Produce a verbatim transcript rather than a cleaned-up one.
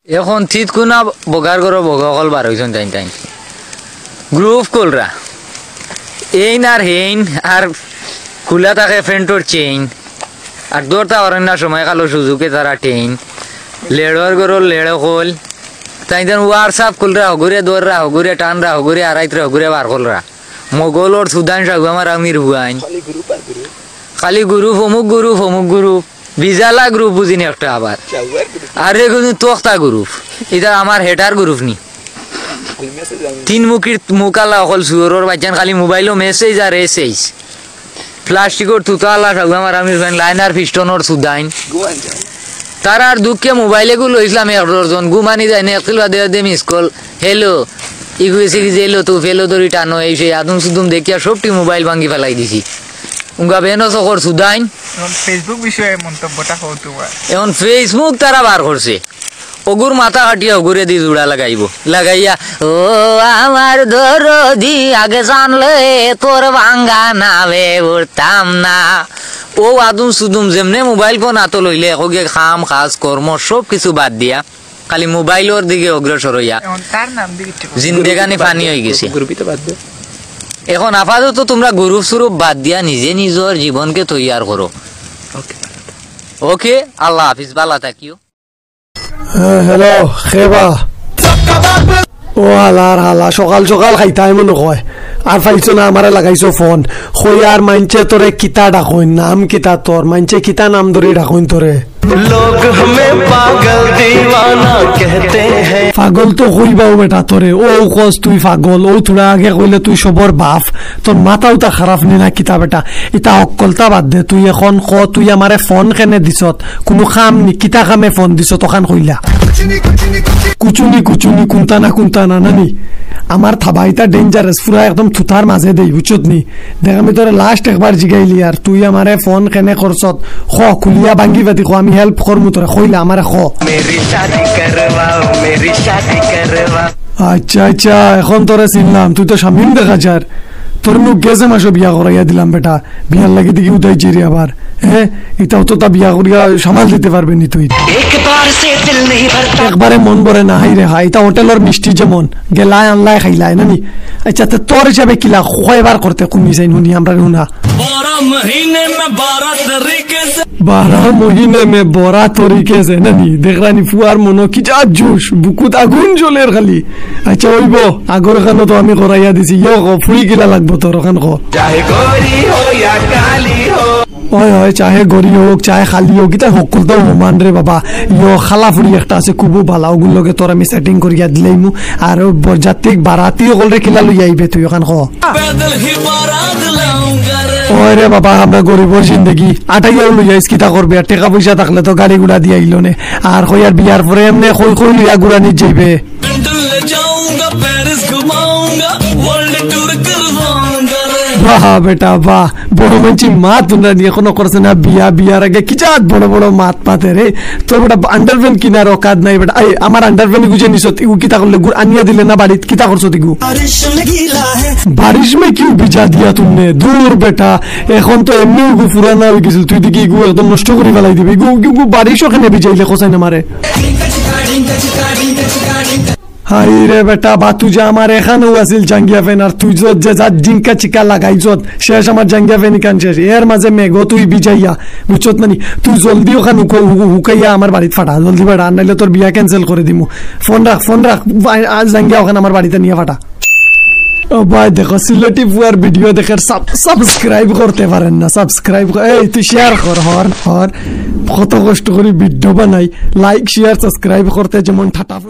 এখন তিতকুনা বগার ঘরর বগা অকল বার অইছইন তাইন তাইন। গ্রুপ খুলরা। এইন আর হেইন আর খুলা থাকে ফেন্টর চেইন। আর ধরতা পারইন না সময় কালো সুযোগে তারা টেইন। লেড়র ঘরর লেড় অকল। তাইন তাইন WhatsApp খুলরা, হগুরে ধররা, হগুরে টানরা, হগুরে আড়াইতরা, হগুরে বার কররা। মগলর সুদান সাগু আমার আমির হুয়াইন। খালি গ্রুপ আর গ্রুপ। খালি গ্রুপ, অমুক গ্রুপ, অমুক গ্রুপ। বিজালা গ্রুপ বুঝিনি একটা আবার। আরে গুনু তক্তা গ্রুপ। ইটা আমার হেটার গ্রুপ নি। তিন মুখীর মুখ আলা অকল শুয়োরর বাইচ্চান খালি মোবাইলো মেসেজ আর এসএইচ। প্লাস্টিকর তুতা আলা সাগু আমার আমির হুয়াইন লাইনার পিস্টনর সুদাইন। তারার দুঃখে মোবাইল এগু লইছলাম এক ডজন, ঘুমানি যায় না, একটিল বাদে বাদে মিস কল, হ্যালো, ইগু এসে কি যে এলো তো ফেলো দড়ি টানো, এই সেই আদুম সুদুম দেখিয়া সবটি মোবাইল ভাঙ্গি ফেলাই দিছি। উঙ্গা বেনো চকর সুদাইন। এখন Facebook বিষয়ে মন্তব্যটা কও তোমার। এখন Facebook তারা বার করছে। অগুর মাথা কাটিয়া অগুরে দি জুড়া লাগাইবো। লাগাইয়া, "ও আমার দরদি, আগে জানলে তোর ভাঙ্গা নামে উঠতাম না।" ও আদুম সুদুম যেমনে মোবাইল ফোন আতো লইলে, একগে কাম, কাজ, কর্ম সব কিছু বাদ দিয়া খালি মোবাইলর দিকে অগ্রসর অইয়া এখন তার নাম দিয়ে কিচ্ছু করে। জিন্দেগানি পানি অইগেছে। গ্রুপিত বাদ দে। এখন আপাতত তোমরা গ্রুপ স্বরূপ বাদ দিয়া নিজে নিজর জীবনকে তৈয়ার করো। ওকে। ওকে, আল্লাহ হাফিজ, বালা থাকিও। হ্যাঁ, হ্যালো, খেবা। ও হালার হালা, সকাল সকাল খাইতায় মনে কয়। আর পাইছো না, আমারে লাগাইছো ফোন। কই আর মাইনষে তোরে কিতা ডাকইন, নাম কিতা তোর, মাইনষে কিতা নাম ধরি ডাকইন তোরে? लोग हमें पागल दीवाना कहते हैं। পাগল তো কইবাউ বেটা তোরে, ও কস তুই পাগল, ও থুড়া আগে কইলে তুই সবর বাফ, তোর মাথা উতা খারাপ নি না কিতা বেটা? ইতা হক্কলতা বাদ দে, তুই এখন ক, তুই আমারে ফোন কেনে দিছত? কুনু কাম নি, কিতা কামে ফোন দিছত অখান কইলা? কুচুনি কুচুনি, কুন্তা না কুন্তা না, নানি? আমার থাবা ইতা dangerous, পুরা একদম থুতার মাঝে দেই, বুঝছত নি? দেখ, আমি তোরে last একবার জিগাইলি আর তুই আমারে ফোন কেনে করছত? ক, খুলিয়া ভাঙ্গি পাতি ক, আমি help করমু তোরে, কইলা আমারে ক। मेरी शादी करवाओ, मेरी शादी करवाओ। আচ্ছা, আচ্ছা, এখন তোরে চিনলাম, তুই তো শামিম দেখা যার। তোর মুখ গেছে মাসো বিয়া করাইয়া দিলাম বেটা, বিয়ার লাগি দেখি উদাই চিরি আবার। হ্যাঁ, ইতাও তো তা বিয়া করিয়া সামাল দিতে পারবে নি তুই। एक बार से दिल नहीं भरता। একবারে মন ভরে না, হাই রে হাই, ইতা হোটেলর মিষ্টি যেমন। গেলায় আনলায় খাইলায়, নানি? আচ্ছা, তে তোর হিসাবে কিলা কয়বার করতে কুনি চাইন হুনি আমরা হুনা? बारह महीने में बारह तरीके से। বারো মহিনে মে বরা তরিকে সে, নানি? দেখরানি ফুয়ার মনো কি যা জোশ, বুকুত আগুন জ্বলের খালি। আচ্ছা, অইবো, আগর খানো তো আমি করাইয়া দিছি, ইয়ো ক, ফুড়ি কিলা লাগবো তোর অখান ক। चाहे गोरी हो या काली हो। অয়, অয়, চাহে গরি হোক, চাহে খালি হোক, ইতা হক্কলতা সমান রে বাবা। ইয়ো, খালা ফুড়ি একটা আছে, খুবউ বালা, অগুর লগে তোর আমি setting করিয়া দিলাইমু। আর ও বরযাত্রী বারাতি অকলরে কিলা লইয়া আইবে তুই অখান ক। पैदल ही बारात लाऊंगा रे। অয় রে বাবা, আমরা গরিবর জিন্দেগি, আটাইয়াউ লইয়া আইস কিতা করবে, আর টেকা পয়সা থাকলে তো গাড়ি ঘোড়া দিয়া আইলো নে। আর কই আর বিয়ার পরে এমনে কই কই লইয়া ঘুরানি যাইবে। लंदन ले जाऊंगा, पेरिस घुमाऊंगा, world tour करवाऊंगा रे। বাহ বেটা বাহ, বড় মানষি মাত হুনরানি, এখনো করছে না বিয়া, বিয়ার আগে কি জাত বড় বড় মাত মাতে রে। তোর বেটা underpant কিনার অকাত নাই বেটা। এই আমার underpant গুজে নিছত, ইগু কিতা করলে? গুড় আনিয়া দিলে না বাড়িত, কিতা করছত ইগু? बारिश में क्यों भिजा दिया तुमने? দূর বেটা, এখন তো এমনিউ ইগু পুরানা অইগেছিল, তুই দেখি ইগু একদম নষ্ট করি ফালাই দিবে। ইগু, ইগু বারিশও কেনে ভিজাইলে কছাইন আমারে। হায় রে বেটা, বাতু যে আমার এখানেউ আছিল জাঙ্গিয়া ফেন, আর তুই যত যে যার জিঙ্কা চিকা লাগাইছত, শেষ আমার জাঙ্গিয়া ফেন ইখান শেষ। এর মাঝে মেঘো তুই ভিজাইয়া, বুঝছত নানি? তুই জলদি অখান হুক-, হু-, হুকাইয়া আমার বাড়িত ফাটা, জলদি ফাটা, আর নাইলে তোর বিয়া cancel করি দিমু। ফোন রাখ, ফোন রাখ, বা-, আর জাঙ্গিয়া অখান আমার বাড়িত নিয়া ফাটা। ও ভাই, দেখো, সিলেটি ফুয়ার video দেখের, sub-, subscribe করতে পারেন না, subscribe কর-, এই তুই share কর, হর, হর, কত কষ্ট করি video বানাই, like, share, subscribe করতে যেমন ঠাটা